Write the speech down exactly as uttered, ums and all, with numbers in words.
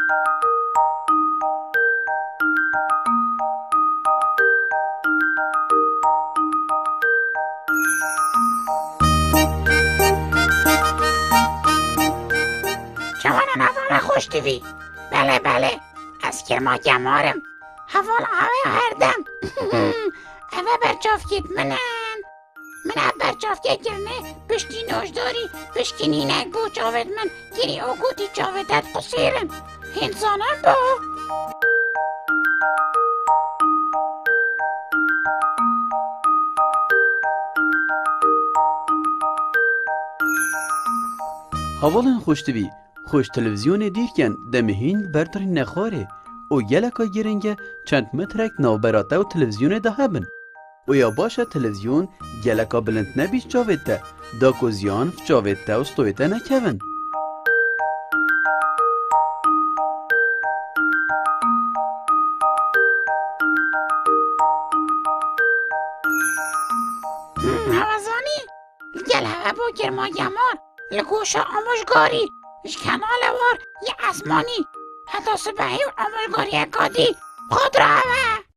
Çawana navara xweş divî. Belê, belê. Ez Girma Gemar im. Hevala ew ê her dem. Ev e berçavkêt min in. Min ev berçavkê kirine piştî noşdarî, pişkî nînek bû çavêt min. Kirî û gotî çavê te diqusîrin. Hîn zanin bû. Hevalên xweştivî, xweş televîzyonê dîr ken demê hîn li ber tirî nexwarê û geleka giring e çend metrek navbera te û televîzyonê de hebin. Û ya baş e televîzyon geleka bilind nebî çavê te, da ku ziyan çavê te û stoyê te nekevin. Hewa zanî, li gel hewe bû Girma Gemar, li goşa amojgarî, ji kenale war yê esmanî, heta sibehî û amojgariyeka dî, xwe diraeve.